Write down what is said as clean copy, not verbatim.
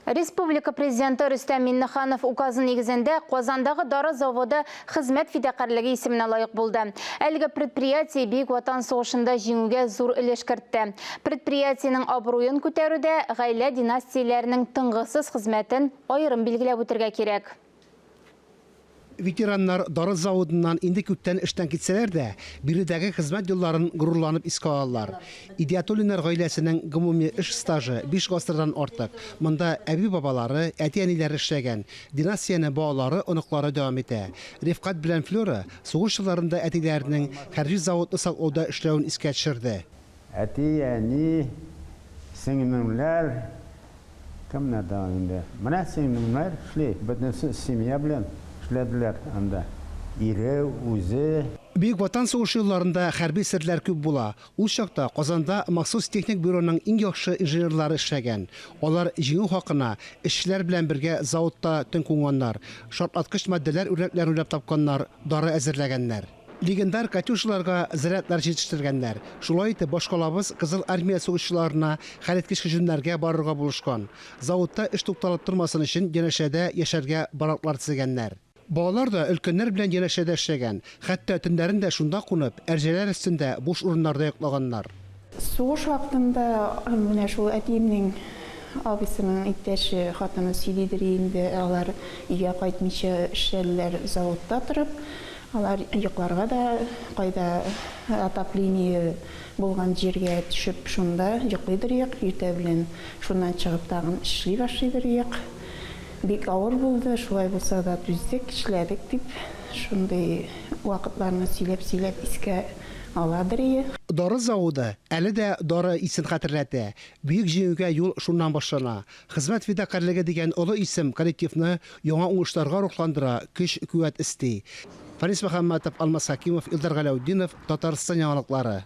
Республика Президенты Рөстәм Миңнеханов указы нигезендә Казандагы дары заводы Хезмәт фидакарьлеге исеменә лаек булды. Әлеге предприятие Бөек Ватан сугышында җиңүгә зур өлеш кертте. Предприятиенең абруен күтәрүдә гаилә династияләренең тынгысыз хезмәтен аерым билгеләп үтергә кирәк. Ветераннар дары заводыннан инде күптән эштән китсәләр дә, биредәге хезмәт елларын горурланып искә алалар. Идиатуллиннар гаиләсенең гомуми эш стажы биш гасырдан артык. Монда әби-бабалары, әти-әниләре эшләгән. Династияне балалары, оныклары дәвам итә. Рифкать белән Флера сугыш елларында әтиләренең хәрби заводны саклауда эшләвен искә төшерде. Әти, әни, сеңлемнәр, Кемнәр тагын инде? Менә сеңлемнәр эшли, бөтенесе семья белән эшләделәр анда. Ире, үзе. Бөек Ватан сугышы елларында хәрби серләр күп була. Ул чакта Казанда махсус техник бюроның иң яхшы инженерлары эшләгән. Алар җиңү хакына эшчеләр белән бергә заводта төн кунганнар, шартлаткыч матдәләр үрнәкләрен уйлап тапканнар, дары әзерләгәннәр. Легендар катюшаларга зарядлар җитештергәннәр. Шулай итеп, башкалабыз Кызыл Армия сугышчыларына хәлиткеч һөҗүмнәргә барырга булышкан. Заводта эш тукталып тормасын өчен янәшәдә яшәргә бараклар төзегәннәр. Балалар да өлкәннәр белән янәшәдә эшләгән, хәтта төннәрен дә шунда кунып, әрҗәләр өстендә буш урыннарда йоклаганнар. Сугыш вакытында менә шул әтиемнең абыйсының иптәше хатыны сөйлидер инде, алар өйгә кайтмыйча эшләделәр заводта торып. Алар йокларга да кайда отопление булган җиргә төшеп шунда йоклыйдыр ек, иртә белән шуннан чыгып тагын эшли башлыйдыр ек. Бик авыр булды, шулай булса да түздек, эшләдек дип шундый вакытларны сөйләп-сөйләп искә аладыр ие. Дары заводы әле дә дары исен хәтерләтә. Бөек Җиңүгә юл шуннан башлана. Хезмәт фидакарьлеге дигән олы исем коллективны яңа уңышларга рухландыра, көч-куәт өсти. Фәнис Мөхәммәтов, Алмаз Хәкимов, Илдар Галәүтдинов, Татарстан яңалыклары.